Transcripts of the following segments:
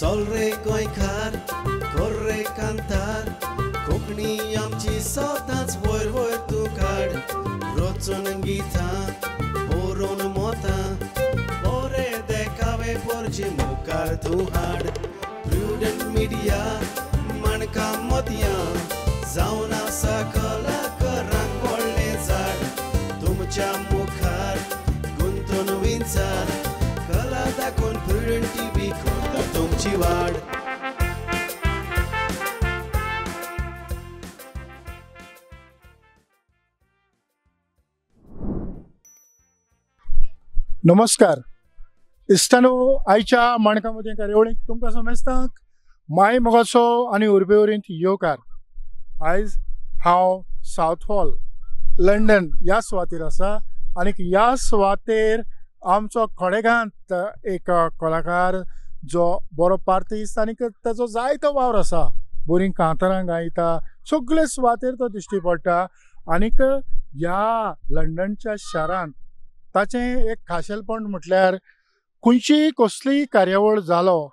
चल रे गोंयकार कर रे कांतार, कोंकणी आमची सदांच वयर वयर तूं काड। रचून गितां बरोवन मोतां, बरे देखावे पोरचे मुखार तूं हाड। प्रुडंट मिडिया माणका मोतयां, जावन आसा कलाकारांक व्हडलें झाड। तुमच्या मुखार गुंतून विंचार, कला दाखोवन प्रुडंट टीव्ही करता तुमची वाड। नमस्कार इश्टानो, आयच्या माणका मोतयां कार्यावळीक तुमकां समेस्तांक माय मोगाचो आनी उर्बेवरींत येवकार। आयज हांव सावथ हॉल लंडन ह्या सुवातेर आसा आनी ह्या सुवातेर आमचो खडेगांत एक कलाकार जो बरो पार्तीस्त आनी ताचो जायतो वावर आसा, बरीं कांतारां गायता, सगळे सुवातेर तो दिश्टी पडटा। आनीक ह्या लंडनच्या शारांत ताचें एक खाशेलपण म्हटल्यार खंयचीय कसलीय कार्यावळ जालो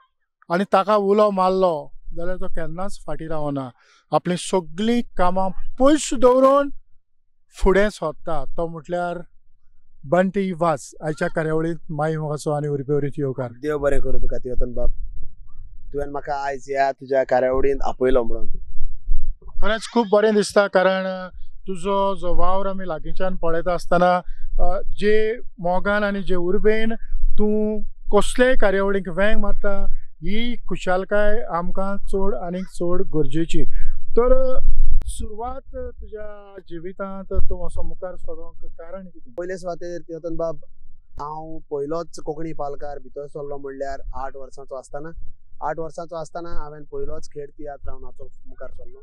आनी ताका उलो मारलो जाल्यार तो केन्नाच फाटीं रावना, आपलीं सगळीं कामां पयस दवरून फुडें सोदता। तो म्हटल्यार बंटी वास। आयच्या कार्यावळींत माई मोगाचो आनी उर्बेवरीत येवकार। देव बरें करूं तुका तिवतन बाब, तुवें म्हाका आयज ह्या तुज्या कार्यावळींत आपयलो म्हणून खरेंच खूब बरें दिसता, कारण तुजो जो वावर आमी लागींच्यान पळयता आसतना जे मोगान आनी जे उर्बेन तूं कसलेय कार्यावळीक वेंग मारता ही खुशालकाय आमकां चड आनीक चड गरजेची। तर सुरवात तुज्या जिवितांत तूं असो मुखार सरोंक कारण कितें? पयले सुवातेर तिवतन बाब, हांव पयलोच कोंकणी पालकार भितर सरलो म्हणल्यार 8 वर्सांचो आसतना। 8 वर्सांचो आसतना हांवें पयलोच खेळ तियात्र हांव नाचोंक मुखार सरलो।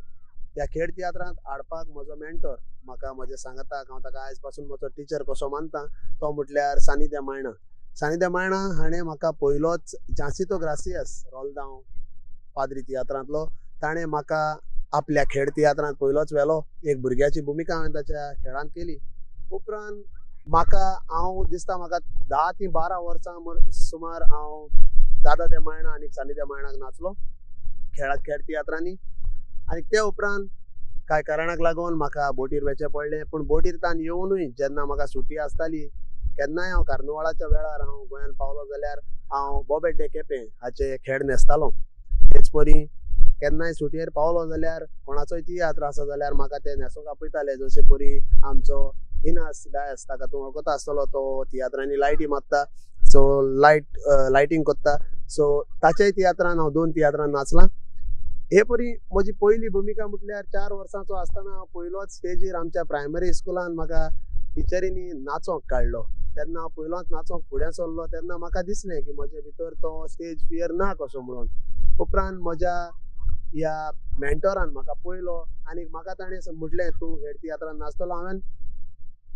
त्या खेळ तियात्रांत हाडपाक म्हजो मेंटर म्हाका म्हज्या सांगाताक, हांव ताका आयज पासून म्हजो टिचर कसो मानता, तो म्हटल्यार सानी दे मायणा। सानी दे मायणा हाणें म्हाका पयलोच जासितो ग्रासियस रोल्दांव पाद्री तियात्रांतलो ताणें म्हाका आपल्या खेळ तियात्रांत पयलोच व्हेलो। एक भुरग्याची भुमिका हांवें ताच्या खेळांत केली। उपरांत म्हाका हांव दिसता म्हाका 10 ते 12 वर्सां सुमार हांव दादा दे मायणा आनी सानी दे मायणाक नाचलो खेळ तियात्रांनी। आनी ते उपरांत कांय कारणाक लागून म्हाका बोटीर वचचें पडलें, पूण बोटीर तान येवनूय जेन्ना म्हाका सुटी आसताली केन्नाय हांव कार्निवालाच्या वेळार हांव गोंयांत पावलो जाल्यार हांव बोबेट डे केपें हाचे खेळ न्हेसतालो। तेच परी केन्नाय सुटयेर पावलो जाल्यार कोणाचोय तियात्र आसा जाल्यार म्हाका ते न्हेसूंक आपयताले। जशे परी आमचो इनास डायस, ताका तूं वळखता आसतलो, तो तियात्रांनी लायटी मारता, सो लायटींग करता, सो ताच्याय तियात्रान हांव 2 तियात्रान नाचलां। हे परी म्हजी पयली भुमिका म्हटल्यार 4 वर्सांचो आसतना हांव पयलोच स्टेजीर आमच्या प्रायमरी स्कुलान म्हाका टिचरींनी नाचोंक काडलो। तेन्ना हांव पयलोच नाचोंक फुडें सरलो, तेन्ना म्हाका दिसलें की म्हजे भितर तो स्टेज फियर ना कसो म्हणून। उपरांत म्हज्या ह्या मेंटोरान म्हाका पयलो आनी म्हाका ताणें म्हटलें तूं हेड तियात्रान नाचतलो। हांवें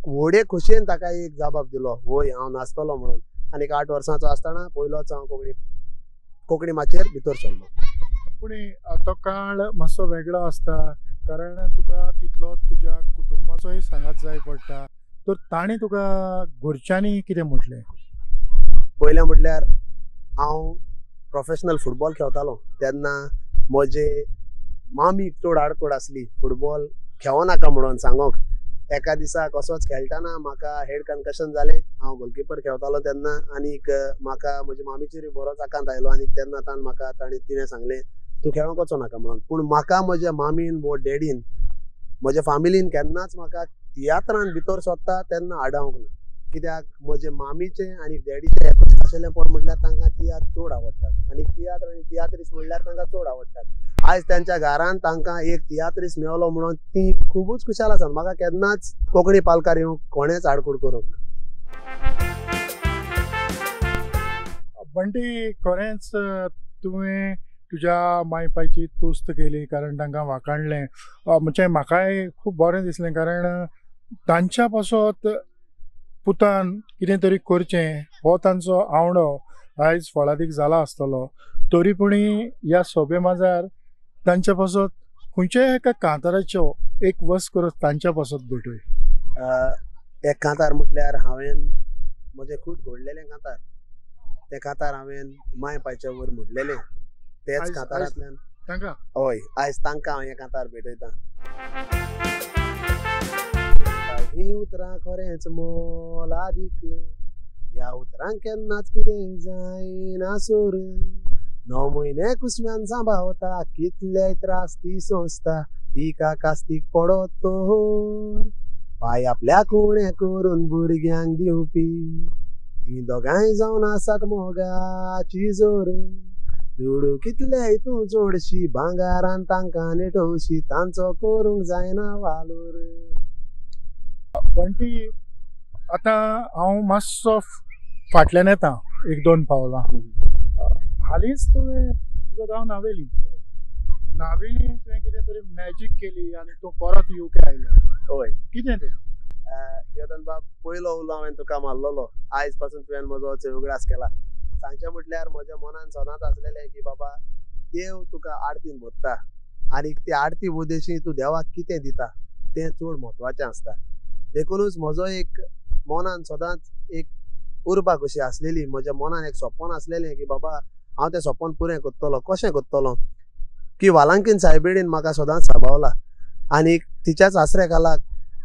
व्हडे खोशयेन ताका एक जबाब दिलो, वय हांव नाचतलो म्हणून। आनी 8 वर्सांचो आसतना पयलोच हांव कोंकणी माचयेर भितर सरलो। पूण तो काळ मातसो वेगळो आसता, कारण तुका तितलो तुज्या कुटुंबाचोय सांगात जाय पडटा, तर ताणें तुका घरच्यांनी कितें म्हटलें? पयलें म्हटल्यार हांव प्रोफेशनल फुटबॉल खेळतालो तेन्ना म्हजे मामीक चड आडकोड आसली फुटबॉल खेळनाका म्हणून सांगोंक। एका दिसा कसोच खेळटना म्हाका हेड कन्कशन जालें, हांव गोलकिपर खेळतालो तेन्ना, आनीक म्हाका म्हज्या मामीचेर बरोच आकांत आयलो आनी तेन्ना ताणें म्हाका तिणें सांगलें तूं खेळोंक वचो नाका म्हणून। पूण म्हाका म्हज्या मामीन वो डॅडीन म्हज्या फामिलीन केन्नाच म्हाका तियात्रान भितर सोदता तेन्ना आडावंक ना, कित्याक म्हजे मामीचें आनी डॅडीचें एकूच खाशेलेंपण म्हटल्यार तांकां तियात्र चड आवडटात आनी तियात्र आनी तियात्रीस म्हणल्यार तांकां चड आवडटात। आयज त्यांच्या घरान तांकां एक तियात्रीस मेवलो म्हणून ती खुबूच खुशाल आसात। म्हाका केन्नाच कोंकणी पालकार येवंक कोणेंच आडखळ करूंक ना। बंटी, खरेंच तुवें तुज्या माय पायची तुस्त केली, कारण तांकां वाखाणलें, म्हणजे म्हाकाय खूब बरें दिसलें, कारण तांच्या पासत पुतान कितें तरी करचें हो तांचो आवडो आयज फळादीक जाला आसतलो। तरी पूण ह्या सोबे माजार तांच्या पासत खंयच्याय एका कांताराच्यो एक वस करत तांच्या पासत भेटय। एक कांतार म्हटल्यार हांवें म्हजें खूब घडलेलें कांतार, तें कांतार हांवें माय पायच्या वयर म्हटलेलें। तेच कांतारांतल्यान तांकां, हय आयज तांकां हांव हें कांतार भेटयता. हीं उतरां खरेंच मोलादीक, ह्या उतरांक केन्नाच कितें जायना सोर, 9 म्हयने कुसव्यान सांबावता, कितले त्रास ती सोंसता, तिका कास्तीक पडत तोर, पांय आपल्या कुणे करून भुरग्यांक दिवपी, ती दोगांय जावन आसात मोगाची जोर, दुडू कितलेय तूं जोडशी, भांगारान तांकां नेटोवशी, तांचो करूंक जायना वालोर. बंटी, आतां हांव मातसो फाटल्यान येता एक दोन पावलां. हालींच तुवें तुजो गांव नावेली, नावेली तुवें कितें तरी मॅजीक केली आनी तूं परत युके आयलो. हय, कितें तें? यतन बाब, पयलो उलो हांवें तुका मारलेलो, आयज पासून तुवें म्हजो उगडास केला. सांगचें म्हटल्यार म्हज्या मनान सदांच आसलेलें की बाबा देव तुका आरतीन भरता आनी ती आरती उदेशी तूं देवाक कितें दिता तें चड म्हत्वाचें आसता. देखुनूच म्हजो एक मनान सदांच एक उर्बा कशी आसलेली, म्हज्या मनान एक सपन आसलेलें की बाबा हांव तें सपन पुरें करतलो. कशें करतलो की वालांकीन सायबिणीन म्हाका सदांच सांबावला आनी तिच्याच आसऱ्या खाला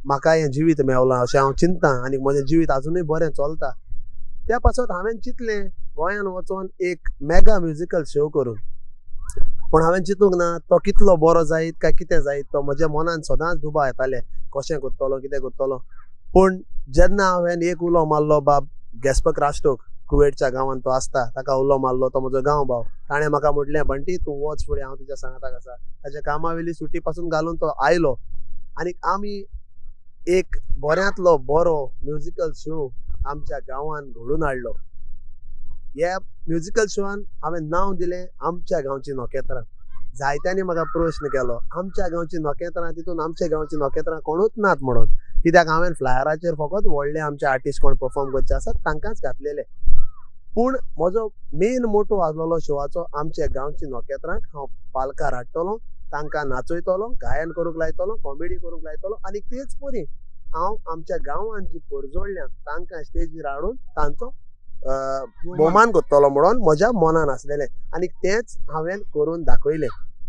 म्हाका हें जिवीत मेवलां अशें हांव चिंतता आनी म्हजें जिवीत आजुनूय बरें चलता. त्या पासत हांवें चिंतलें गोंयान वचोन एक मेगा म्युजिकल शो करूं, पूण हांवें चिंतूंक ना तो कितलो बरो जायत काय कितें जायत. तो म्हज्या मनान सदांच दुबाव येताले कशें करतलो कितें करतलो. पूण जेन्ना हांवें एक उलो मारलो बाब गॅस्पक राष्ट्रोक, कुवेटच्या गांवांत तो आसता, ताका उलो मारलो, तो म्हजो गांव भाव, ताणें म्हाका म्हटलें बंटी तूं वच फुडें, हांव तुज्या सांगाताक आसा. ताच्या कामा वयली सुटी पासून घालून तो आयलो आनी आमी एक बऱ्यांतलो बरो म्युजिकल शो आमच्या गांवांत घडोवन हाडलो. ह्या म्युजिकल शोआन हांवें नांव दिलें आमच्या गांवची नखेत्रां. जायत्यांनी म्हाका प्रश्न केलो आमच्या गांवची नखेत्रां, तितून आमच्या गांवची नखेत्रां कोणूच नात म्हणून, कित्याक हांवें फ्लायराचेर फकत व्हडले आमचे आर्टिस्ट कोण परफॉर्म करचे आसात तांकांच घातलेले. पूण म्हजो मेन मोटो आसलेलो शोआचो आमच्या गांवची नखेत्रांक हांव पालकार हाडटलो, तांकां नाचयतलो, गायन करूंक लायतलो, कॉमेडी करूंक लायतलो आनी तेच परी हांव आमच्या गांवांत जी परजोडल्यात तांकां स्टेजीर हाडून तांचो भोवमान करतलो म्हणून म्हज्या मनान आसलेलें आनी तेंच हांवें करून दाखयलें.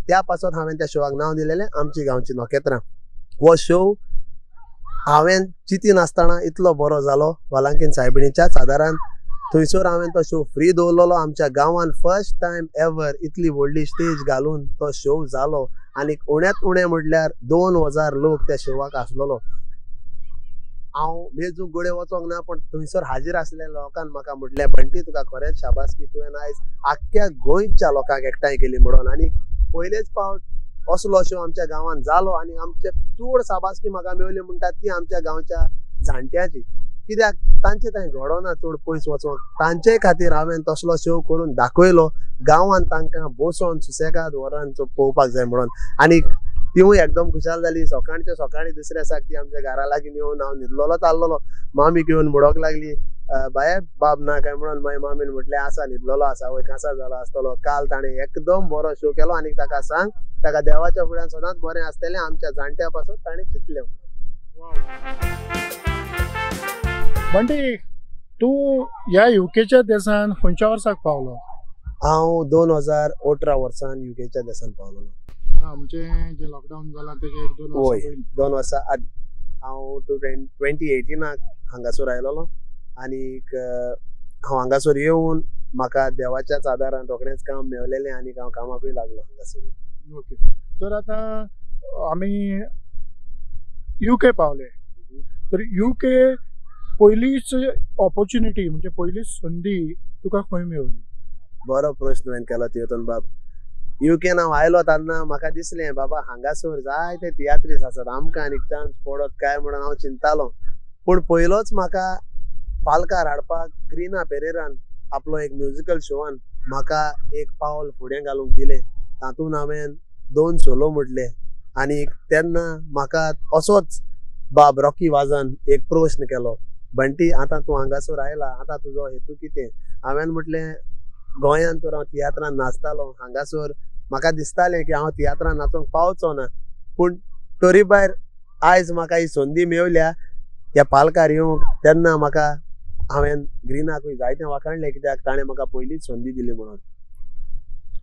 त्या पासत हांवें त्या शोआक नांव दिलेलें आमची गांवची नखेत्रां. हो शो हांवें चिंतिनासतना इतलो बरो जालो वालांकीन सायबिणीच्याच आदारान. थंयसर हांवें तो शो फ्री दवरलेलो. आमच्या गांवांत फर्स्ट टायम एवर इतली व्हडली स्टेज घालून तो शो जालो आनी उण्यांत उणें म्हटल्यार 2000 लोक त्या शोवाक आसलेलो. हांव मेजूंक गोडे वचोंक ना, पण थंयसर हाजीर आसलेल्या लोकान म्हाका म्हटलें बंटी तुका खरेंच शाबासकी, तुवें आयज आख्ख्या गोंयच्या लोकांक एकठांय केली म्हणून. आनी पयलेच पावट असलो शो आमच्या गांवांत जालो आनी आमचे चड शाबासकी म्हाका मेवली म्हणटात ती आमच्या गांवच्या जाणट्यांची, कित्याक तांचे थंय घडोना चड पयस वचोंक. तांचे खातीर हांवें तसलो शो करून दाखयलो गांवांत, तांकां बसोन सुसेगाद व्हरान पळोवपाक जाय म्हणून. आनी तिवूय एकदम खुशाल जाली. सकाळचे सकाळी दुसऱ्या दिसाक ती आमच्या घरा लागीं येवन हांव न्हिदलोलोच आसलेलो, मामीक येवन म्हणूंक लागली बाये बाब ना काय म्हणून. मागीर मामीन म्हटलें आसा न्हिदलोलो आसा, वय कांसार जालो आसतलो. काल ताणें एकदम बरो शो केलो आनी ताका सांग ताका देवाच्या फुड्यान सदांच बरें आसतलें, आमच्या जाणट्या पासून ताणें चिंतलें म्हणून. बंटी, तूं ह्या युकेच्या देशान खंयच्या वर्साक पावलो? हांव 2018 वर्सान युकेच्या देशान पावलो. हा, म्हणजे जे लॉकडाऊन जाला तेजे एक दोन वर्सां हय, 2 वर्सां आदी हांव 2018 हांगासर आयलोलो आनीक हांव हांगासर येवन म्हाका देवाच्याच आदारान रोखडेंच काम मेवलेलें आनी हांव कामाकूय लागलो हांगासर येवन. ओके, तर आतां आमी युके पावले, तर युके पयलीच ऑपॉर्च्युनिटी म्हणजे पयलीच संदी तुका खंय मेवली? बरो प्रश्न तुवें केलो तियोतन बाब. युकेन हांव आयलो तेन्ना म्हाका दिसलें बाबा हांगासर जायते तियात्रीस आसात, आमकां आनीक चान्स पडत काय म्हणून हांव चिंतालो. पूण पयलोच म्हाका पालकार हाडपाक ग्रिना पेरेरान आपलो एक म्युजिकल शोआन म्हाका एक पावल फुडें घालूंक दिलें. तातूंत हांवें 2 सोलो म्हटले आनी तेन्ना म्हाका असोच बाब रॉकी वाजान एक प्रश्न केलो, बंटी आतां तूं हांगासर आयला, आतां तुजो हेतू कितें? हांवें म्हटलें गोंयांत तर हांव तियात्रान नाचतालो, हांगासर म्हाका दिसतालें की हांव तियात्रान नाचोंक पावचो ना, पूण तरी भायर आयज म्हाका ही संदी मेवल्या ह्या पालकार येवंक. तेन्ना म्हाका हांवें ग्रिनाकूय जायतें वाखाणलें कित्याक ताणें म्हाका पयलीच संदी दिली म्हणून.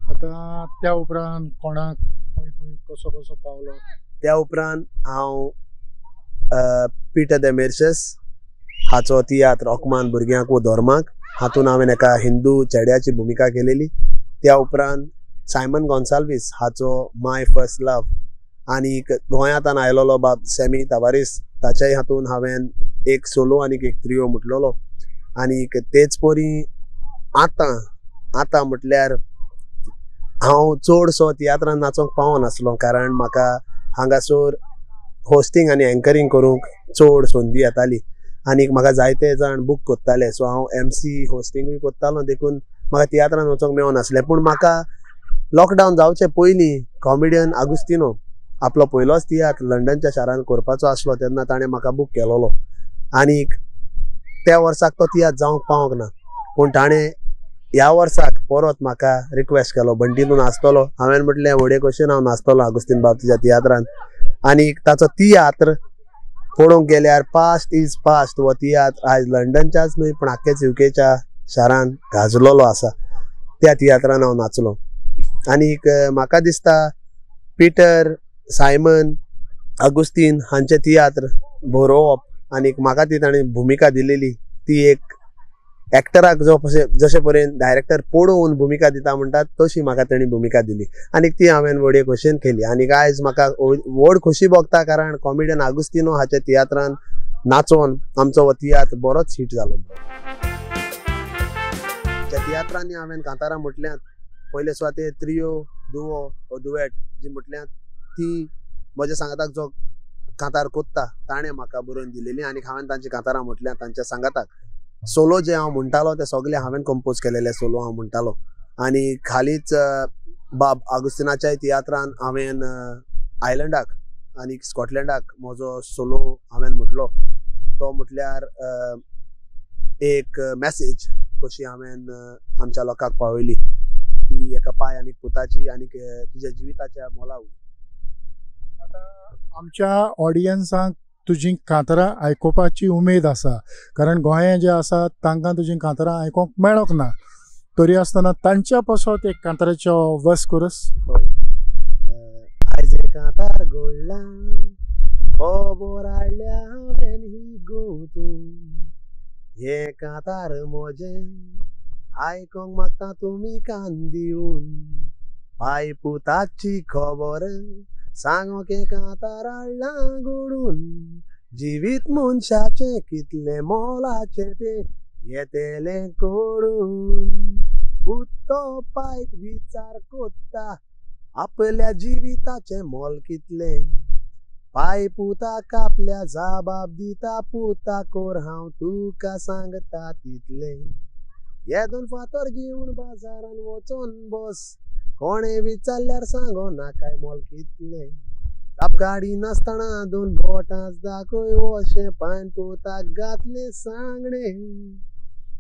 आतां त्या उपरांत कोणाक खंय खंय कसो कसो पावलो? त्या उपरांत हांव पीटर the मेर्शस हाचो तियात्र ओकमान भुरग्यांक वो धर्माक हातून हांवें एका हिंदू चेड्याची भुमिका केलेली. त्या उपरांत सायमन गोन्साल्वीस हाचो my first love आनी गोंयांत आयलोलो बाब सॅमी तावारीस ताच्याय हातून हांवें एक सोलो आनी एक त्रियो म्हटलेलो. आनी तेच परी आतां आतां म्हटल्यार हांव चडसो तियात्रान नाचोंक पावनासलो कारण म्हाका हांगासर होस्टिंग आनी एंकरींग करूंक चड संदी येताली आनी म्हाका जायते जाण बूक करताले. सो हांव एमसी होस्टिंगूय करतालो, देखून म्हाका तियात्रान वचोंक मेळनासलें. पूण म्हाका लॉकडावन जावचे पयलीं कॉमेडियन आगुस्तिनो आपलो पयलोच तियात्र लंडनच्या शारान करपाचो आसलो तेन्ना ताणें म्हाका बूक केलोलो आनी त्या वर्साक तो तियात्र जावंक पावंक ना. पूण ताणें ह्या वर्साक परत म्हाका रिक्वेस्ट केलो, बंटी तूं नाचतलो? हांवें म्हटलें व्हडे कशेन हांव नाचतलो आगुस्तीन बाब तुज्या तियात्रान. आनी ताचो तियात्र पळोवंक गेल्यार पास्ट is past हो तियात्र आयज लंडनच्याच न्हय पूण आख्खेच युकेच्या शारान गाजलोलो आसा. त्या तियात्रान हांव नाचलो. आनीक म्हाका दिसता पीटर, सायमन, आगुस्तीन हांचे तियात्र बरोवप आनीक म्हाका ती ताणें भुमिका दिलेली ती एक एक्टराक जो जशे पर्यंत डायरेक्टर पळोवन भुमिका दिता म्हणटात तशी म्हाका तेणी भुमिका दिली आनी ती हांवें व्हडे खोशयेन केली. आनी आयज म्हाका व्हड खोशी भोगता कारण कॉमेडियन आगुस्तिनो हाच्या तियात्रान नाचोन आमचो हो तियात्र बरोच हिट जालो. त्या तियात्रांनी हांवें कांतारां म्हटल्यांत. पयले सुवातेर त्रियो, दुवो ओ दुवेट जी म्हटल्यांत ती म्हज्या सांगाताक जो कांतार कोत्ता ताणें म्हाका बरोवन दिलेली आनी हांवें तांची कांतारां म्हटल्यात तांच्या सांगाताक. सोलो जे हांव म्हणटालो ते सगळे हांवें कंपोज केलेले सोलो हांव म्हणटालो. आनी खालीच बाब आगुस्तिनाच्याय तियात्रान हांवें आयलंडाक आनी स्कॉटलंडाक म्हजो सोलो हांवें म्हटलो. तो म्हटल्यार एक मॅसेज कशी हांवें आमच्या लोकांक पावयली ती एका पाय आनी पुताची आनी तुज्या जिविताच्या मोला वयर. आतां आमच्या ऑडियन्सांक तुजी कांतारां आयकुपाची उमेद आसा कारण गोंयांत जे आसा तांकां तुजी कांतारां आयकूंक मेळोंक ना, तरी आसतना तांच्या पासत एक कांताराचो वस कोरस. हय, आयज कांतार घोडला खबर हाडल्या हांवें ही गोतून, हें कांतार म्हजें आयकोंक मागता तुमी कान दिवन, पाय पुताची खबर सांगोंक हें कांतार हाडलां घडून, जिवीत मनशाचें कितलें मोलाचें तें येतलें कळून, पूत तो पायक विचार कोत्ता आपल्या जिविताचें मोल कितलें, पाय पुताक आपल्या जाबाब दिता पुता कोर हांव तुका सांगता तितलें, हे दोन फातर घेवन बाजारान वचोन बस, कोणें विचारल्यार सांगो नाकाय मोल कितलें, जाप गाडी नासतना दोन बोटांच दाखय अशें पायन पुताक घातलें सांगणें.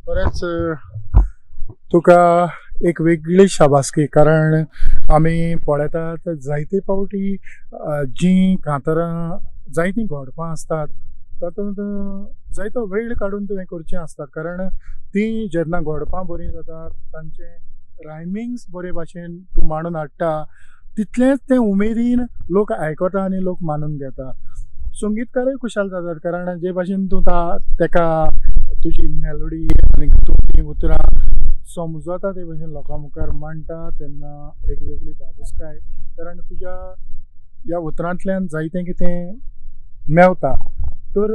बरेंच तुका एक वेगळी शाबासकी कारण आमी पळयतात जायते फावटी जीं कांतारां जायतीं घोडपां आसतात तातूंत जायतो वेळ काडून तुवें करचें आसता कारण तीं जेन्ना घोडपां बरीं जातात तांचें रायमिंग्स बरे भाशेन तूं मांडून हाडटा तितलेंच तें उमेदीन लोक आयकता आनी लोक मानून घेता. संगीतकारय खुशाल जातात कारण जे भाशेन तूं तेका तुजी मेलोडी आनी तूं तीं उतरां समजता ते भाशेन लोकां मुखार मांडटा तेन्ना एक वेगळी धादोसकाय कारण तुज्या ह्या उतरांतल्यान जायतें कितें मेवता. तर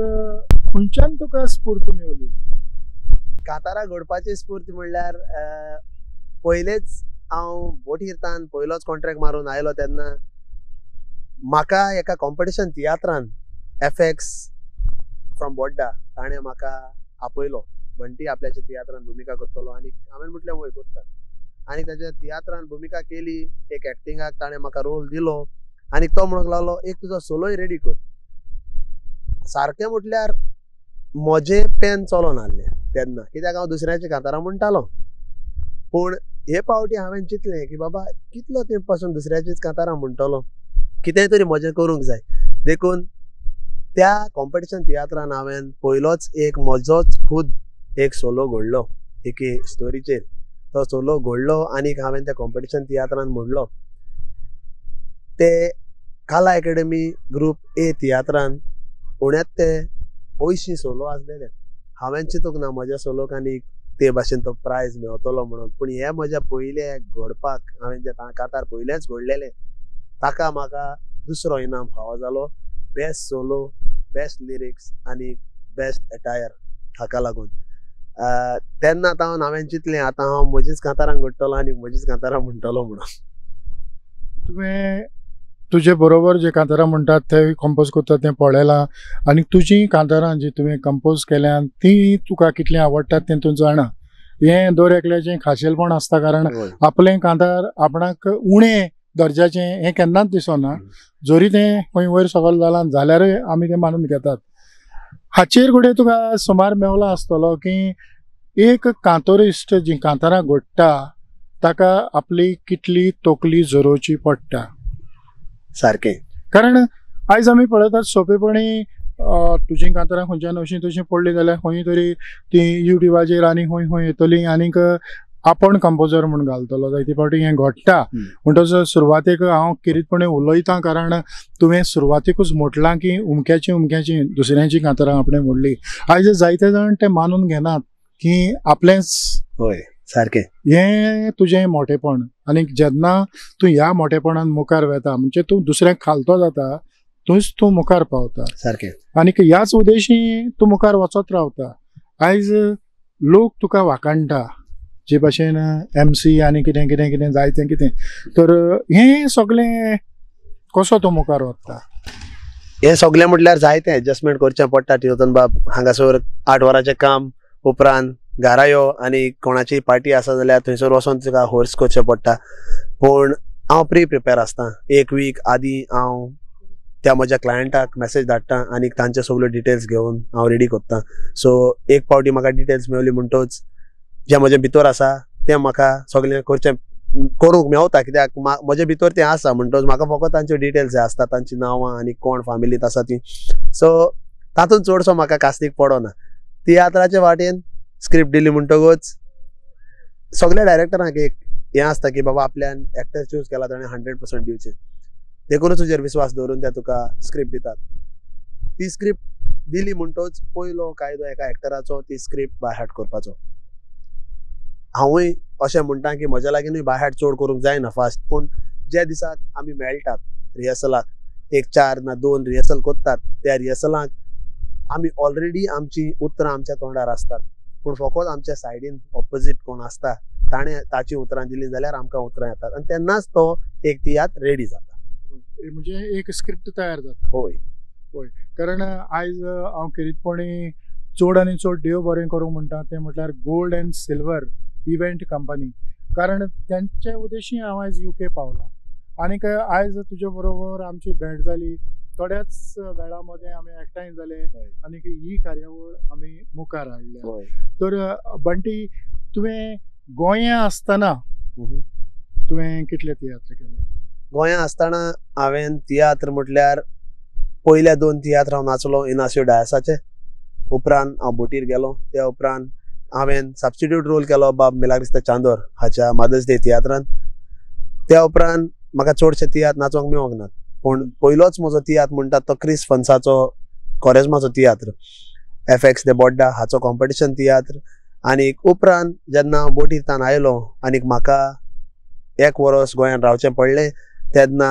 खंयच्यान तुका स्फूर्त मेवली? कांतारां घडपाची स्फूर्त म्हणल्यार पयलेच हांव बोटीरतान पयलोच कॉन्ट्रॅक्ट मारून आयलो तेन्ना म्हाका एका कॉम्पिटिशन तियात्रान एफ एक्स फ्रॉम बोड्डा ताणें म्हाका आपयलो, बंटी आपल्याच्या तियात्रान भुमिका करतलो आनी हांवें म्हटलें वय करता. आनी ताच्या तियात्रान भुमिका केली, एक एक्टिंगाक ताणें म्हाका रोल दिलो आनी तो म्हणूंक लागलो एक तुजो सोलोय रेडी कर. सारकें म्हटल्यार म्हजें पेन चलोन आहलें तेन्ना कित्याक हांव दुसऱ्याची कांतारां म्हणटालो. पूण हे फावटी हांवें चिंतलें की बाबा कितलो तेंप पासून दुसऱ्याचीच कांतारां म्हणटलो, कितेंय तरी म्हजें करूंक जाय. देखून त्या कॉम्पिटिशन तियात्रान हांवें पयलोच एक म्हजोच खूद एक सोलो घडलो एके स्टोरीचेर तो सोलो घडलो आनी हांवें त्या कॉम्पिटिशन तियात्रान म्हणलो. ते कला एकेडमी ग्रूप ए तियात्रान उण्यात ते 80 सोलो आसलेले. हांवें चिंतूंक ना म्हज्या सोलोक आनी ते भाशेन तो प्रायज मेवतलो म्हणून, पूण हे म्हज्या पयले घडपाक हांवें जे कांतार पयलेंच घडलेलें ताका म्हाका दुसरो इनाम फावो जालो, बेस्ट सोलो, बेस्ट लिरिक्स आनी बेस्ट एटायर हाका लागून. तेन्ना तावन हांवें चिंतलें आतां हांव म्हजीच कांतारां घडटलो आनी म्हजीच कांतारां म्हणटलो म्हणून. तुवें तुजे बरोबर जे कांतारां म्हणटात ते कंपोज करतात तें पळयलां आनी तुजीं कांतारां जी तुवें कंपोज केल्यात तीं तुका कितलीं आवडटात तें तूं जाणा. हें दर एकल्याचें खाशेलपण आसता, कारण आपलें कांतार आपणाक उणें दर्जाचें हें केन्नाच दिसना, जरी तें खंय वयर सकयल जालां जाल्यारूय आमी तें मानून घेतात. हाचेर घडये तुका सुमार मेवला आसतलो की एक कांतोरिस्ट जी कांतारां घडटा ताका आपली कितली तकली झरोवची पडटा. सारकें, कारण आयज आमी पळयतात सोंपेपणी तुजीं कांतारां खंयच्यान अशीं तशीं पडलीं जाल्यार खंय तरी तीं युट्यूबाचेर आनी खंय खंय येतलीं आनीक आपण कंपोजर म्हूण घालतलो. जायते फावटी हें घडटा. म्हणटच सुरवातेक हांव किरीतपणी उलयतां, कारण तुवें सुरवातेकूच म्हटलां की उमक्याची उमक्याची दुसऱ्यांची कांतारां आपणें म्हणली. आयज जायते जाण ते मानून घेनात की आपलेंच. हय, सारकें. हें तुजें मोटेपण, आनी जेन्ना तूं ह्या मोटेपणान मुखार वेता म्हणजे तूं दुसऱ्यांक खालतो जाता, थंयच तूं मुखार पावता. सारकें. आनी ह्याच उद्देशी तूं मुखार वचत रावता. आयज लोक तुका वाखाणटा जे भाशेन MC आनी कितें कितें कितें जायतें कितें, तर हें सगळें कसो तूं मुखार वता? हें सगळें म्हटल्यार जायतें एडजस्टमेंट करचें पडटा टियोतन बाब. हांगासर 8 वरांचें काम, उपरांत घरा यो आनी कोणाची पार्टी आसा जाल्यार थंयसर वचोन तुका होर्स करचें पडटा. पूण हांव प्री प्रिपेर आसता. एक वीक आदीं हांव त्या म्हज्या क्लायंटाक मॅसेज धाडटा आनी तांचे सगळ्यो डिटेल्स घेवन हांव रेडी करता. सो एक फावटी म्हाका डिटेल्स मेवली म्हणटच जें म्हजे भितर आसा तें म्हाका सगळें करचें करूंक मेवता, कित्याक म्हजे भितर तें आसा म्हणटच म्हाका फकत तांच्यो डिटेल्स जाय आसता, तांची नांवां आनी कोण फामिलींत आसा ती. सो तातूंत चडसो म्हाका कास्तीक पडना. तियात्राचे वाटेन स्क्रिप्ट दिली म्हणटकच सगळ्या डायरेक्टरांक एक हें आसता की बाबा आपल्यान एक्टर चूज केला ताणें 100% दिवचें, देखूनच तुजेर विस्वास दवरून ते तुका स्क्रिप्ट दितात. ती स्क्रिप्ट दिली म्हणटच पयलो कायदो एका एक्टराचो ती स्क्रिप्ट बाय हार्ट करपाचो. हांवूय अशें म्हणटा की म्हज्या लागींनूय बाय हार्ट चड करूंक जायना फास्ट, पूण ज्या दिसाक आमी मेळटात रिहर्सलाक, एक 4 ना 2 रिहर्सल करतात, त्या रिहर्सलाक आमी ऑलरेडी आमची उतरां आमच्या तोंडार आसतात, पूण फकत आमच्या सायडीन ऑपोजीट कोण आसता ताणें ताची उतरां दिली जाल्यार आमकां उतरां येतात आनी तेन्नाच तो एक तियात्र रेडी जाता, म्हणजे एक स्क्रिप्ट तयार जाता. हय हय, कारण आयज हांव किरीतपणी चड आनी चड देव बरें करूं म्हणटा तें म्हटल्यार gold and silver event company, कारण तेंचे उद्देशी हांव आयज UK पावलां आनीक आयज तुजे बरोबर आमची भेट जाली. थोड्याच वेळा मदें आमी एकठांय जाले आनी ही कार्यावळ आमी मुखार हाडल्या. तर बंटी, तुवें गोंया आसतना तुवें कितले तियात्र केले? गोंया आसतना हांवें तियात्र म्हटल्यार पयल्या 2 तियात्र हांव नाचलो इनासियो डायसाचे, उपरांत हांव बोटीर गेलो. त्या उपरांत हांवें सबस्टिट्यूट रोल केलो बाब मिलाग्रिस्ता चांदोर हाच्या मादर्स डे तियात्रान. त्या उपरांत म्हाका चडशे तियात्र नाचोंक मेवोंक नात, पूण पयलोच म्हजो तियात्र म्हणटात तो क्रिस फन्साचो कोरेज्माचो तियात्र, FX दे बोड्डा हाचो कॉम्पिटिशन तियात्र. आनी उपरांत जेन्ना हांव बोटीर तान आयलो आनी म्हाका 1 वर्स गोंयांत रावचें पडलें, तेन्ना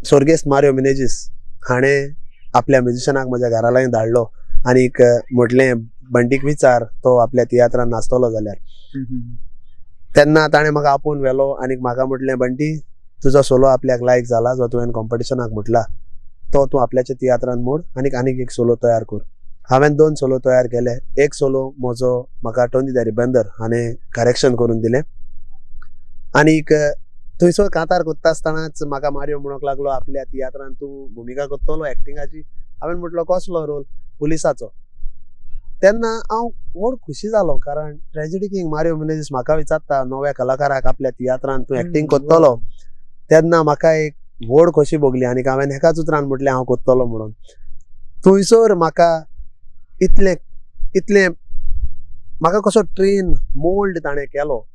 स्वर्गेस्त मारियो मिनेजीस हाणें आपल्या म्युजिशनाक म्हज्या घरा लागीं धाडलो आनीक म्हटलें बंटीक विचार तो आपल्या तियात्रान नाचतलो जाल्यार. तेन्ना ताणें म्हाका आपोवन व्हेलो आनी म्हाका म्हटलें, बंटी तुजो सोलो आपल्याक लायक जाला जो तुवें कॉम्पिटिशनाक म्हटला तो तूं आपल्याच्या तियात्रान मोड आनीक आनीक एक सोलो तयार कर. हांवें 2 सोलो तयार केले. एक सोलो म्हजो म्हाका टोनी दारी बंदर हाणें करेक्शन करून दिलें आनीक थंयसर कांतार करता आसतनाच म्हाका मारियो म्हणूंक लागलो आपल्या तियात्रान तूं भुमिका करतलो एक्टिंगाची. हांवें म्हटलो कसलो रोल? पुलिसाचो. तेन्ना हांव व्हड खुशी जालो, कारण ट्रेजिडी किंग मारियो मिनेजीस म्हाका विचारता नव्या कलाकाराक आपल्या तियात्रान तूं एक्टींग करतलो, तेन्ना म्हाका एक व्हड खोशी भोगली आनी हांवें एकाच उतरान म्हटलें हांव करतलो म्हणून. थंयसर म्हाका इतलें इतलें म्हाका कसो ट्रेन मोल्ड ताणें केलो.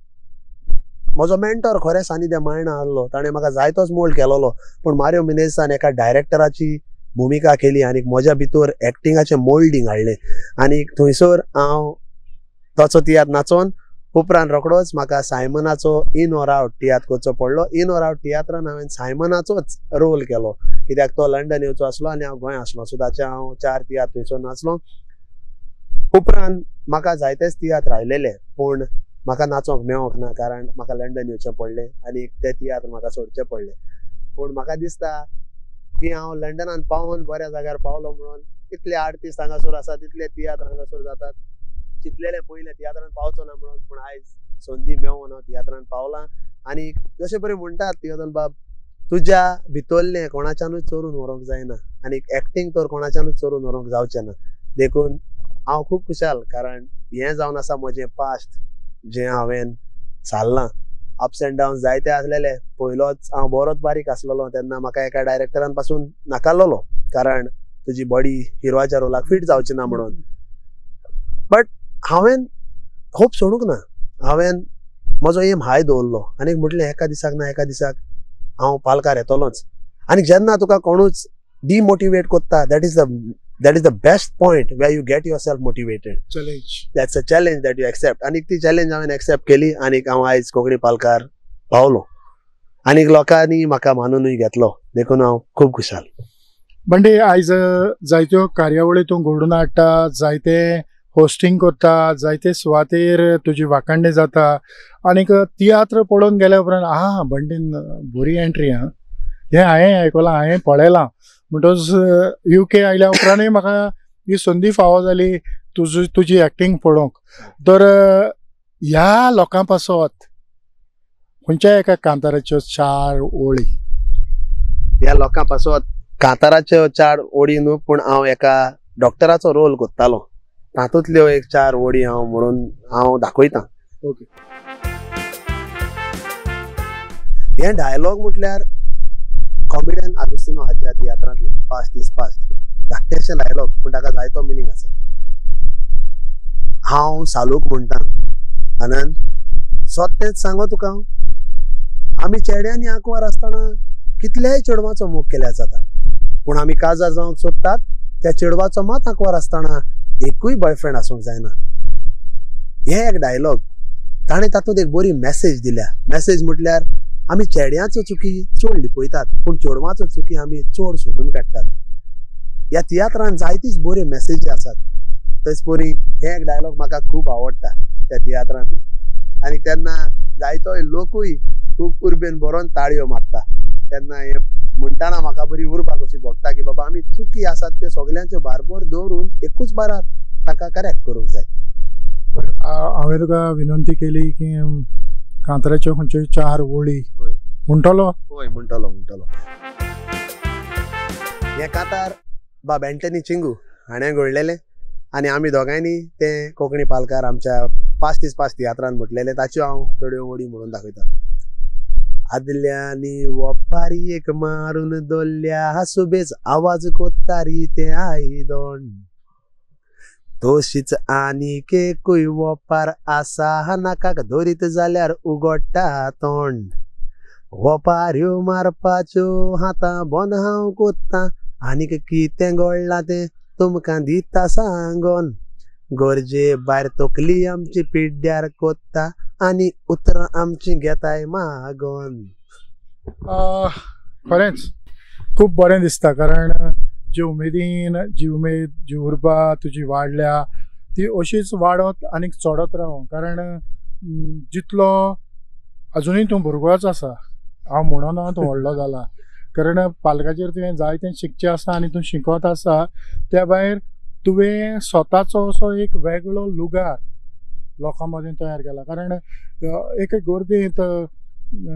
म्हजो मेंटर खरें सानी दे मायणा आहलो, ताणें म्हाका जायतोच मोल्ड केलोलो, पूण मारियो मिनेझान एका डायरेक्टराची भुमिका केली आनी म्हज्या भितर एक्टिंगाचें मोल्डींग हाडलें आनी थंयसर हांव तोचो तियात्र नाचोन उपरांत रोखडोच म्हाका सायमनाचो इन ऑर आवट तियात्र करचो पडलो. इन ऑर आवट तियात्रान हांवें सायमनाचोच रोल केलो, कित्याक तो लंडन येवचो आसलो आनी हांव गोंय आसलो, सो ताचे हांव 4 तियात्र थंयसर नाचलो. उपरांत म्हाका जायतेच तियात्र आयलेले पूण म्हाका नाचोंक मेवोंक ना, कारण म्हाका लंडन येवचें पडलें आनी ते तियात्र म्हाका सोडचे पडले. पूण म्हाका दिसता की हांव लंडनान पावोन बऱ्या जाग्यार पावलो म्हणून इतले आर्टिस्ट हांगासर आसात, इतले तियात्र हांगासर जातात, चिंतलेलें पयलें तियात्रान पावचो ना म्हणून, पूण आयज संदी मेवोन हांव तियात्रान पावलां. आनी जशें बरें म्हणटात तियोदन बाब, तुज्या भितरलें कोणाच्यानूच चोरून व्हरूंक जायना आनी एक्टींग तर कोणाच्यानूच चोरून व्हरूंक जावचें ना. देखून हांव खूब खुशाल, कारण हें जावन आसा म्हजें पास्ट जें हांवें सारलां. अप्स एंड डावन जायते आसलेले. पयलोच हांव बरोच बारीक आसलेलो तेन्ना म्हाका एका डायरेक्टरान पासून नाकारलोलो, कारण तुजी बॉडी हिरोच्या रोलाक फिट जावची ना म्हणून. बट हांवें होप सोडूंक ना, हांवें म्हजो एम हाय दवरलो आनी म्हटलें एका दिसाक ना एका दिसाक हांव पालकार येतलोच. आनी जेन्ना तुका कोणूच डिमोटिवेट करता, that is the best point where you get yourself motivated. Challenge. That's a challenge that you accept. आनी ती चॅलेंज हांवें एक्सेप्ट केली आनी हांव आयज कोंकणी पालकार पावलो आनी लोकांनी म्हाका मानुनूय घेतलो, देखून हांव खूब खुशाल. बंटी, आयज जायत्यो कार्यावळी तूं घडोवन हाडटा, जायते होस्टिंग करता, जायते सुवातेर तुजी वाखाणणी जाता आनीक तियात्र पळोवन गेल्या उपरांत आहा बंटीन बरी एंट्री आहा, हें हांवें आयकलां, हांवें पळयलां. म्हणटच युके आयल्या उपरांतूय म्हाका ही संदी फावो जाली तुजी एक्टींग पळोवंक. तर ह्या लोकां पासत खंयच्या एका कांताराच्यो 4 ओळी? ह्या लोकां पासत कांताराच्यो 4 ओळी न्हू, पूण हांव एका डॉक्टराचो रोल करतालो, तातूंतल्यो एक 4 ओळी हांव म्हणून हांव दाखयतां. ओके. हे डायलॉग म्हटल्यार कॉमेडियन आगुस्तिनो हाच्या तियात्रांतले पास्ट is past, धाकटेशे डायलॉग पूण ताका जायतो मिनींग आसा. हांव सालूक म्हणटा, आनंद सत्तेंच सांगो तुका हांव, आमी चेड्यांनी आंकवार आसतना कितल्याय चेडवाचो मोग केल्यार जाता, पूण आमी काजार जावंक सोदतात त्या चेडवाचो मात आंकवार आसतना एकूय बॉयफ्रेंड आसूंक जायना. हे एक डायलॉग ताणें तातूंत एक बरी मॅसेज दिल्या. मॅसेज म्हटल्यार आमी चेड्यांचो चुकी चड लिपयतात पूण चेडवांचो चुकी आमी चड सोदून काडटात. ह्या तियात्रान जायतीच बऱ्यो मॅसेजी आसात. तेच परी हे एक डायलॉग म्हाका खूब आवडटा त्या तियात्रांतले आनी तेन्ना जायतोय लोकूय खूब उर्बेन बरोवन ताळयो मारता तेन्ना हें म्हणटाना म्हाका बरी उर्बा कशी भोगता की बाबा आमी चुकी आसात त्यो सगल्यांच्यो बारबर दवरून एकूच बारात ताका करेक्ट करूंक जाय. हांवें तुका विनंती केली की कांताराच्यो खंयच्यो 4 ओळी म्हणटलो? हय, म्हणटलो म्हणटलो. हें कांतार बाब एंटनी चिंगू हाणें घडलेलें आनी आमी दोगांयनी तें कोंकणी पालकार आमच्या पास्ट is past तियात्रान म्हटलेलें, ताच्यो हांव थोड्यो ओळी म्हणून दाखयता. आदल्यांनी वपारी एक मारून दोल्ल्या सुबेज आवाज कोत्तारी तें आयदोण, तशीच आनीक एकूय वपार आसा नाकाक धरीत जाल्यार उगडटा तोंड, वपाऱ्यो मारपाच्यो हातां बंद हांव कोत्तां आनीक कितें घडलां तें तुमकां दिता सांगोन, गरजे भायर तकली आमची पिड्ड्यार कोत्ता आनी उतरां आमची घेताय मागोन. खरेंच खूब बरें दिसता, कारण जी उमेदीन जी उमेद जी उर्बा तुजी वाडल्या ती अशीच वाडत आनी चडत राव, कारण जितलो अजुनूय तूं भुरगोच आसा, हांव म्हणना तूं व्हडलो जाला, कारण पालकाचेर तुवें जायतें शिकचें आसा आनी तूं शिकत आसा. त्या भायर तुवें स्वताचो असो एक वेगळो लुगार लोकां मदीं तयार केला, कारण एक गर्देंत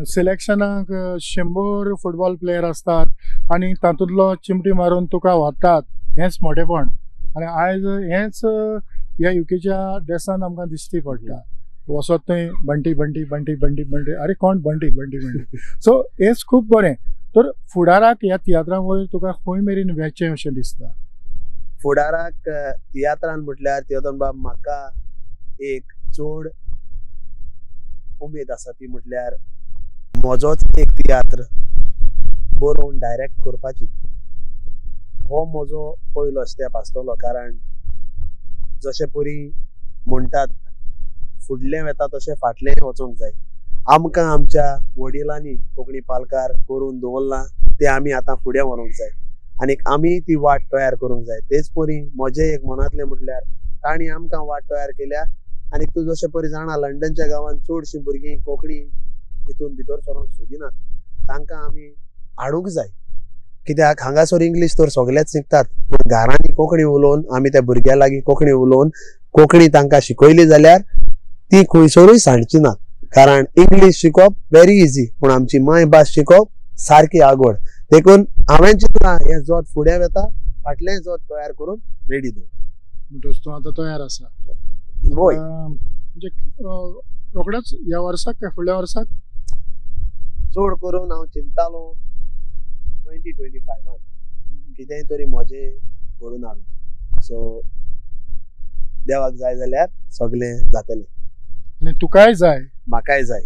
सिलेक्शनाक 100 फुटबॉल प्लेयर आसतात आनी तातूंतलो चिमटी मारून तुका व्हरतात, हेंच मोठेपण. आनी आयज हेंच ह्या युकेच्या देसान आमकां दिश्टी पडटा. वचत थंय बंटी बंटी बंटी बंटी बंटी, अरे कोण बंटी बंटी बंटी. सो हेंच खूब बरें. तर फुडाराक ह्या तियात्रां वयर तुका खंय मेरेन वेचें अशें दिसता? फुडाराक तियात्रान म्हटल्यार तियोदन बाब म्हाका एक चड उमेद आसा ती म्हटल्यार म्हजोच एक तियात्र बरोवन डायरेक्ट करपाची. हो म्हजो पयलो स्टेप आसतलो, कारण जशें परी म्हणटात फुडलें वेता तशें फाटलें वचोंक जाय. आमकां आमच्या वडिलांनी कोंकणी पालकार करून दवरलां तें आमी आतां फुडें व्हरूंक जाय आनीक आमी ती वाट तयार करूंक जाय. तेच परी म्हजें एक मनांतलें म्हटल्यार तांणी आमकां वाट तयार केल्या आनी तूं जशें परी जाणा लंडनच्या गांवांत चडशीं भुरगीं कोंकणी हितून भितर सरोंक सोदिनात, तांकां आमी हाडूंक जाय. कित्याक हांगासर इंग्लीश तर सगळेच शिकतात, पूण घरांनी कोंकणी उलोवन आमी त्या भुरग्यां लागीं कोंकणी उलोवन कोंकणी तांकां शिकयली जाल्यार ती खंयसरूय सांडची नात. कारण इंग्लीश शिकप वेरी इजी, पूण आमची मायभास शिकप सारकी आगोड. देखून हांवें चिंतलां हें जोत फुडें वेता, फाटलें जोत तयार करून रेडी दवर. म्हणटच तूं आतां तयार आसा? हय. म्हणजे रोखडेच ह्या वर्साक काय फुडल्या वर्साक? चड करून हांव चिंतालो 2025 कितेंय तरी म्हजें घडोवन हाडूंक. सो देवाक जाय जाल्यार सगळें जातलें. आनी तुकाय जाय, म्हाकाय जाय.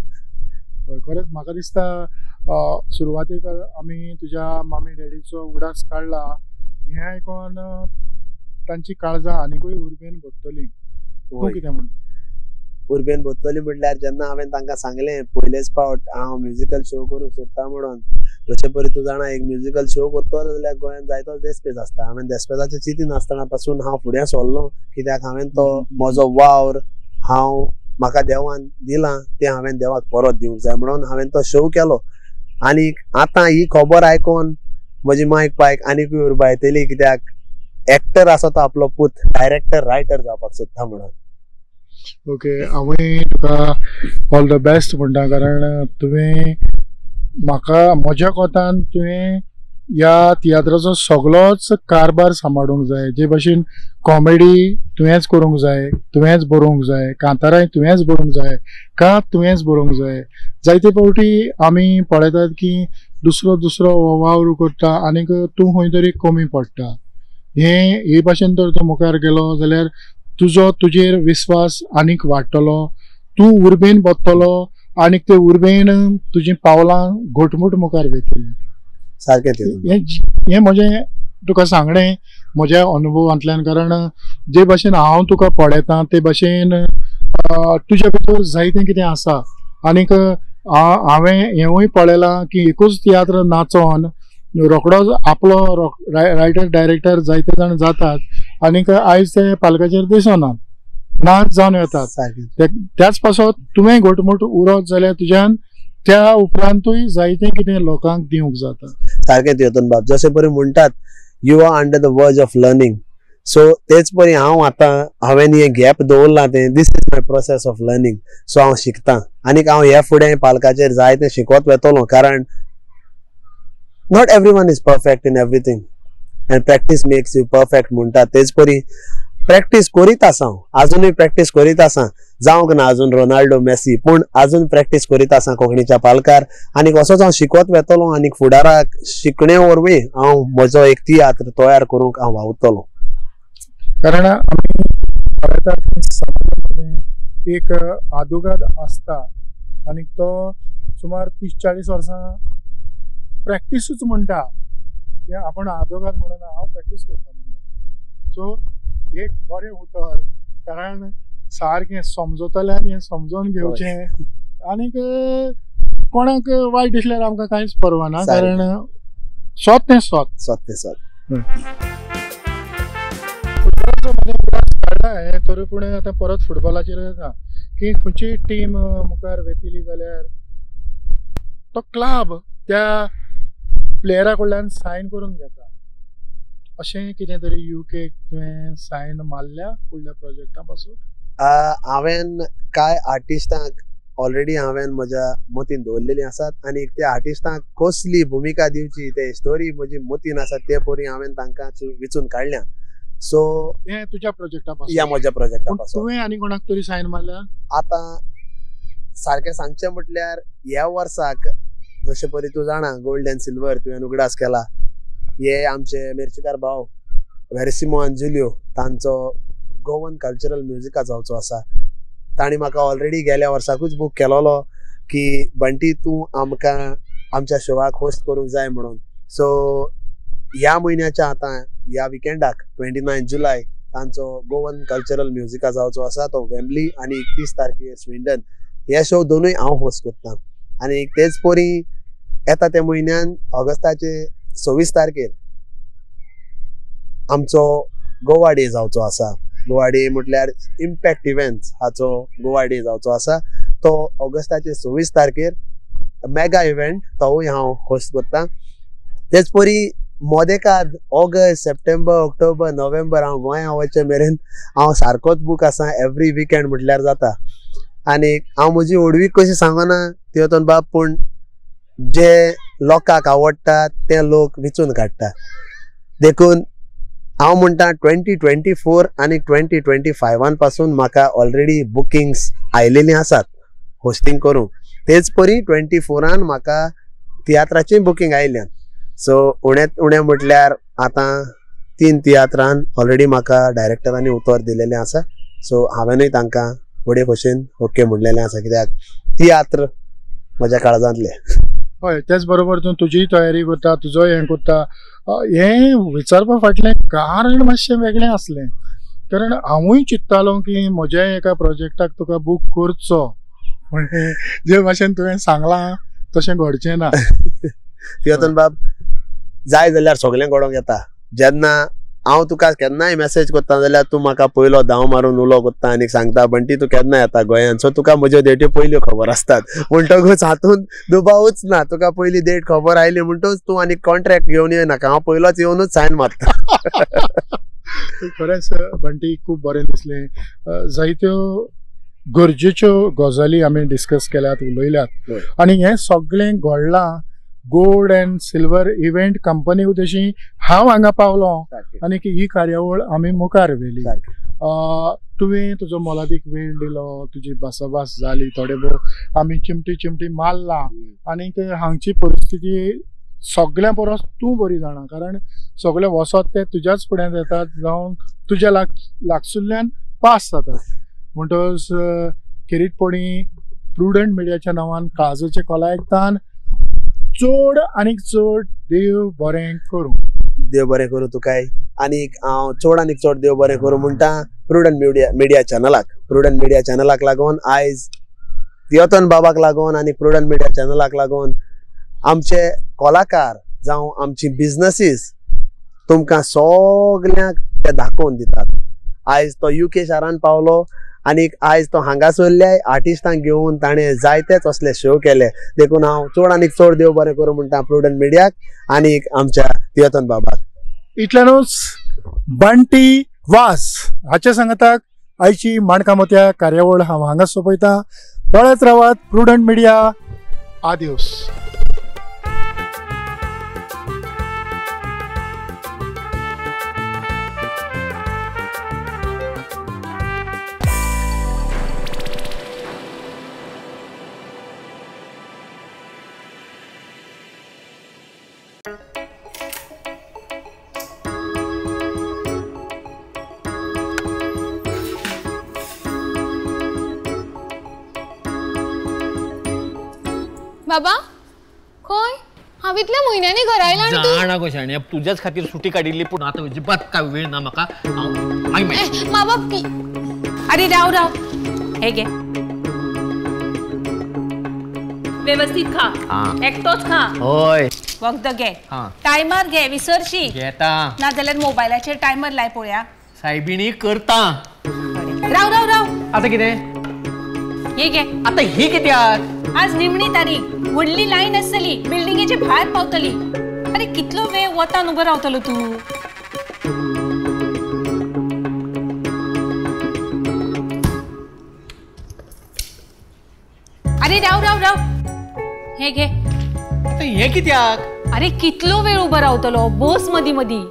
खरेंच म्हाका दिसता सुरवातेक आमी तुज्या मामी डॅडीचो उगडास काडला, हें आयकोन तांची काळजां आनीकूय उर्बेन भरतलीं. तूं कितें म्हणटा? उर्बेन भरतली म्हटल्यार जेन्ना हांवें तांकां सांगलें पयलेच फावट हांव म्युजिकल शो करूंक सोदता म्हणून, जशें परी तूं जाणा एक म्युजिकल शो करतलो जाल्यार गोंयांत जायतोच देस्पेज आसता. हांवें देस्पेजाचें चिंती नासतना पासून हांव फुडें सरलो, कित्याक हांवें तो म्हजो वावर हांव म्हाका देवान दिलां तें हांवें देवाक परत दिवंक जाय म्हणून हांवें तो शो केलो. आनी आतां ही खबर आयकोन म्हजी मायक पायक आनीकूय उर्बा येतली, कित्याक एक्टर आसा तो आपलो पूत डायरेक्टर रायटर जावपाक सोदता म्हणून. ओके, हांवूय तुका ऑल the best म्हणटा, कारण तुवें म्हाका म्हज्या कोतान तुवें ह्या तियात्राचो सगळोच कारभार सांबाळूंक जाय. जे भाशेन कॉमेडी तुवेंच करूंक जाय, तुवेंच बरोवंक जाय, कांतारांय तुवेंच बरोवंक जाय, कांत तुवेंच बरोवंक जाय. जायते फावटी आमी पळयतात की दुसरो दुसरो वावर करता आनीक तूं खंय तरी कमी पडटा. हें हे भाशेन तर तूं मुखार गेलो जाल्यार तुजो तुजेर विस्वास आनीक वाडटलो, तूं उर्बेन बदतलो आनीक ते उर्बेन तुजीं पावलां घटमूट मुखार वयतलीं. सारकें हें म्हजें तुका सांगणें म्हज्या अनुभवांतल्यान, कारण जे भाशेन हांव तुका पळयतां ते भाशेन तुज्या भितर जायतें कितें आसा. आनीक हांवें हेंवूय पळयलां की एकूच तियात्र नाचोन रोखडोच आपलो रायटर डायरेक्टर जायते जाण जातात आनीक आयज ते पालकाचेर दिसना, नाच जावन येतात. त्याच पासत तुवें घटमूट उरत जाल्यार तुज्यान त्या उपरांतूय जायतें कितें लोकांक दिवंक जाता. सारकें चेतन बाब, जशें परी म्हणटात you are under the verge of learning, so तेच परी हांव आतां हांवें हें गॅप दवरलां तें this is my process of learning. So हांव शिकतां आनीक हांव ह्या फुडें पालकाचेर जायतें शिकत वेतलो, कारण not everyone is perfect in everything and practice makes you perfect म्हणटात. तेच परी प्रॅक्टीस करीत आसा हांव, आजुनूय प्रॅक्टीस करीत आसा. जावंक ना अजून रोनाल्डो मेसी, पूण अजून प्रॅक्टीस करीत आसा कोंकणीच्या पालकार आनीक असोच हांव शिकत वेतलो आनीक फुडाराक शिकणे वरवीं हांव म्हजो एक तियात्र तयार करूंक हांव वावुरतलो. कारण आमी पळयतात की समाजामध्ये एक आदोगाद आसता आनी तो सुमार 30-40 वर्सां प्रॅक्टिसूच म्हणटा की आपण आदोगाद म्हणून हांव प्रॅक्टीस करता म्हणटा. सो एक बरें उतर, कारण सारकें समजतल्यान हें समजून घेवचें आनीक कोणाक वायट दिसल्यार आमकां कांयच परवा ना, कारण सोत तें सोत, सोत तें सोत. फुटबॉलाचो म्हजें उगडास काडला हें, तरी पूण आतां परत फुटबॉलाचेर येता की खंयची टीम मुखार वेतली जाल्यार तो क्लब त्या प्लेयरा कडल्यान सायन करून घेता. अशें कितें तरी युके तुवें सायन मारल्या फुडल्या प्रोजेक्टा पासून? हांवें कांय आर्टिस्टांक ऑलरेडी हांवें म्हज्या मतीन दवरलेलीं आसात आनी त्या आर्टिस्टांक कसली भुमिका दिवची ते स्टोरी म्हजी मतीन आसा ते परी हांवें तांकां विचून काडल्या. सो हें तुज्या प्रोजेक्टा पासून, ह्या म्हज्या प्रोजेक्टा पासून. तुवें आनी कोणाक तरी सायन मारल्या? आतां सारकें सांगचें म्हटल्यार ह्या वर्साक जशें परी तूं जाणा गोल्ड एंड सिल्वर तुवें उगडास केला, हे आमचे मिर्चीकार भाव वेरसिमो अंजुलियो तांचो गोवन कल्चरल म्युजिका जावचो आसा. तांणी म्हाका ऑलरेडी गेल्या वर्साकूच बूक केलोलो की बंटी तूं आमकां आमच्या शोवाक होस्ट करूंक जाय म्हणून. सो ह्या म्हयन्याच्या आतां ह्या विकेंडाक 29 जुलय तांचो गोवन कल्चरल म्युजिका जावचो आसा, तो वेम्बली, आनी 31 तारखेर स्विंडन. हे शो दोनूय हांव होस्ट करता. आनी तेच परी येता त्या म्हयन्यान ऑगस्टाचे 26 तारखेर आमचो गोवा डे जावचो आसा. गोवा डे म्हटल्यार इम्पॅक्ट इव्हेंट्स हाचो गोवा डे जावचो आसा, तो ऑगस्टाचे 26 तारखेर मेगा इव्हेंट, तोवूय हांव होस्ट करता. तेच परी मोदेकाद ऑगस्ट, सप्टेंबर, ऑक्टोबर, नोव्हेंबर हांव गोंया वचचे मेरेन हांव सारकोच बूक आसा, एवरी विकेंड म्हटल्यार जाता. आनी हांव म्हजी व्हडवीक कशी सांगना तियोतन बाब, पूण जे लोकांक आवडटा ते लोक विचून काडटा. देखून हांव म्हणटा 2024 आनी 2025 पासून म्हाका ऑलरेडी बुकिंग्स आयलेलीं आसात होस्टिंग करूंक. तेच परी 24 म्हाका तियात्राचीय बुकींग आयल्यात. सो उण्यांत उणें म्हटल्यार आतां 3 तियात्रान ऑलरेडी म्हाका डायरेक्टरांनी उतर दिलेलें आसा. सो हांवेनूय तांकां व्हडे खोशेन ओके म्हणलेलें आसा, कित्याक तियात्र म्हज्या काळजांतले. हय, तेच बरोबर तूं तुजीय तयारी करता, तुजोय हें करता. हें विचारपा फाटलें कारण मातशें वेगळें आसलें, कारण हांवूय चिंत्तालो की म्हज्या एका प्रोजेक्टाक तुका बूक करचो, पूण जे भाशेन तुवें सांगलां तशें घडचें ना. तियोतन बाब, जाय जाल्यार सगळें घडोवंक येता. जेन्ना हांव तुका केन्नाय मॅसेज करता जाल्यार तूं म्हाका पयलो धांव मारून उलो करता आनी सांगता बंटी तूं केन्ना येता गोंयान. सो तुका म्हज्यो डेट्यो पयल्यो खबर आसतात, म्हणटकूच हातूंत दुबावूच ना. तुका पयली डेट खबर आयली म्हणटकूच तूं आनी कॉन्ट्रॅक्ट घेवन येनाका, हांव पयलोच येवनूच सायन मारता. खरेंच बंटी खूब बरें दिसलें. जायत्यो गरजेच्यो गजाली आमी डिस्कस केल्यात, उलयल्यात, आनी हें सगळें घडलां gold and silver event company उद्देशी हांव हांगा पावलो आनी ही कार्यावळ आमी मुखार व्हेली. तुवें तुजो मोलादीक वेळ दिलो, तुजी भासाभास जाली, थोडे भोव आमी चिमटी चिमटी मारला, आनी हांगची परिस्थिती सगळ्यां परस तूं बरी जाणा, कारण सगळे वचत ते तुज्याच फुड्यांत येतात, जावन तुज्या लागसुल्ल्यान पास जातात. म्हणटकच खेरीतपणी प्रुडंट मिडियाच्या नांवान काळजाचे कोलायकतान चड आनीक चड देव बरें करूं. देव बरें करूं तुकाय, आनीक हांव चड आनीक चड देव बरें करूं म्हणटा प्रुडंट मिडिया चॅनलाक. प्रुडंट मिडिया चॅनलाक लागून आयज तियोतन बाबाक लागून आनी प्रुडंट मिडिया चॅनलाक लागून आमचे कलाकार जावं आमची बिजनसीस तुमकां सगल्यांक ते दाखोवन दितात. आयज तो UK शारान पावलो आनी आयज तो हांगासरल्या आर्टिस्टांक घेवन ताणें जायतेच असले शो केले. देखून हांव चड आनीक चड देव बरें करूं म्हणटा प्रुडंट मिडियाक आनी आमच्या तियोतन बाबाक. इतल्यानूच बंटी वास हाचे सांगाताक आयची माणकां मोतया कार्यावळ हांव हांगा सोंपयतां. पळयत रावात प्रुडंट मिडिया. आदियोस. बाबा खंय हांव इतल्या म्हयन्यांनी घरा आयला आनी तूं जाणा गो शाण्या, तुज्याच खातीर सुटी काडिल्ली, पूण आतां अजिबात काय वेळ ना म्हाका. मा बाप की अरे राव राव, हे घे, व्यवस्थित खा, एकटोच खा. हय, वखद घे, टायमर घे, विसरशी घेता ना जाल्यार मोबायलाचेर टायमर लाय पळोवया. सायबिणी करता. राव राव राव, आतां कितें? हे घे. आतां ही कित्याक? आज निमणी तारीख, व्हडली लायन आसतली, बिल्डिंगेचे भायर पावतली. अरे कितलो वेळ वतान उबो रावतलो तूं? अरे राव राव राव, हे घे. आतां हे कित्याक? अरे कितलो वेळ उबो रावतलो, बस मदी मदी.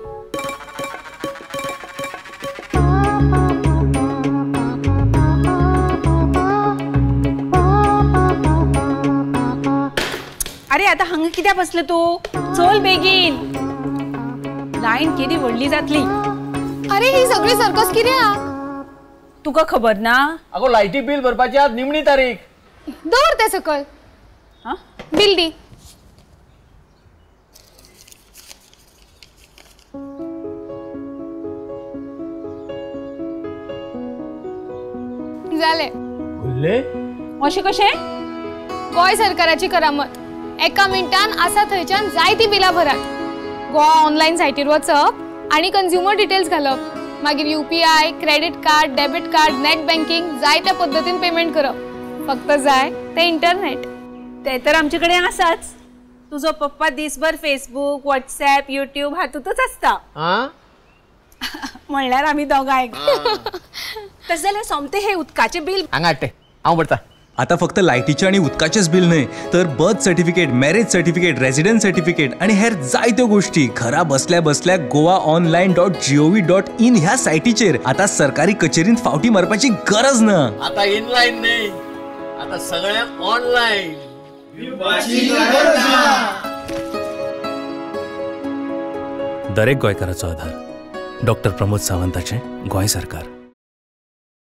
अरे आता हांगा कित्याक बसले तूं? चल बेगीन, लायन केदी व्हडली जातली. अरे ही सगळी सर्कस कित्याक? तुका खबर ना? अगो लायटी बिल भरपाची आज निमणी तारीख. दवर ते सकल. बिल दी. जालें. भरले? अशें कशें? गोंय सरकाराची करामत. एका मिनटान आसा थंयच्यान जायती बिलां भरात. गोवा ऑनलायन सायटीर वचप आनी कंझ्युमर डिटेल्स घालप. मागीर UPI, credit card, debit card, net banking जायत्या पद्दतीन पेमेंट करप. फक्त जाय तें इंटरनेट. ते तर आमचे कडेन आसाच. तुजो पप्पा दिसभर फेसबूक, व्हॉट्सॲप, युट्यूब हातूंतच आसता. म्हणल्यार आमी दोगांय. तशें जाल्यार सोमतें हें उदकाचें बिल हांगा हाडटे, हांव भरता. आता फक्त लायटीचें आनी उदकाचेंच बिल न्हय तर birth certificate, marriage certificate, residence certificate आनी हेर जायत्यो गोष्टी घरा बसल्या बसल्या Goa online dot G O V dot in ह्या सायटीचेर आता सरकारी कचेरींत फावटी मारपाची गरज ना. आता इनलायन न्हय, आता सगळें ऑनलायन. दरेक गोंयकाराचो आधार. डॉक्टर प्रमोद सावंताचें गोंय सरकार.